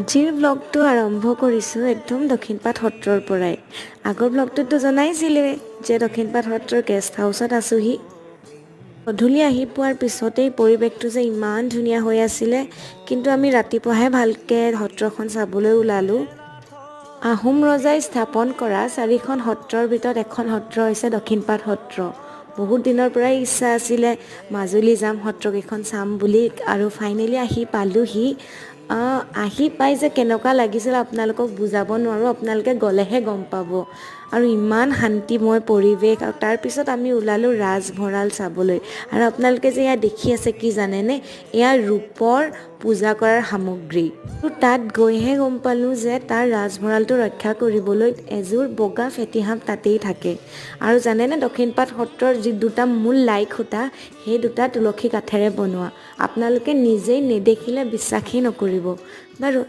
আজিৰ ব্লগটো আৰম্ভ কৰিছোঁ একদম দক্ষিণপাট সত্ৰৰ পৰাই। আগৰ ব্লগটোততো জনাইছিলোঁৱেই যে দক্ষিণপাট সত্ৰৰ গেষ্ট হাউচত আছোঁহি। গধূলি আহি পোৱাৰ পিছতেই পৰিৱেশটো যে ইমান ধুনীয়া হৈ আছিলে, কিন্তু আমি ৰাতিপুৱাহে ভালকৈ সত্ৰখন চাবলৈ ওলালোঁ। আহোম ৰজাই স্থাপন কৰা চাৰিখন সত্ৰৰ ভিতৰত এখন সত্ৰ হৈছে দক্ষিণপাট সত্ৰ। বহুত দিনৰ পৰাই ইচ্ছা আছিলে মাজুলী যাম, সত্ৰকেইখন চাম বুলি আৰু ফাইনেলি আহি পালোহি। আহি পাই যে কেনেকুৱা লাগিছিল আপোনালোকক বুজাব নোৱাৰোঁ, আপোনালোকে গ'লেহে গম পাব। আৰু ইমান শান্তিময় পৰিৱেশ। আৰু তাৰপিছত আমি ওলালোঁ ৰাজভঁৰাল চাবলৈ। আৰু আপোনালোকে যে এয়া দেখি আছে, কি জানেনে? এয়া ৰূপৰ পূজা কৰাৰ সামগ্ৰী। আৰু তাত গৈহে গম পালোঁ যে তাৰ ৰাজভঁৰালটো ৰক্ষা কৰিবলৈ এযোৰ বগা ফেটি সাপ তাতেই থাকে। আৰু জানেনে, দক্ষিণপাট সত্ৰৰ যি দুটা মূল লাই খুঁটা, সেই দুটা তুলসী কাঠেৰে বনোৱা। আপোনালোকে নিজেই নেদেখিলে বিশ্বাসেই নকৰিব বাৰু।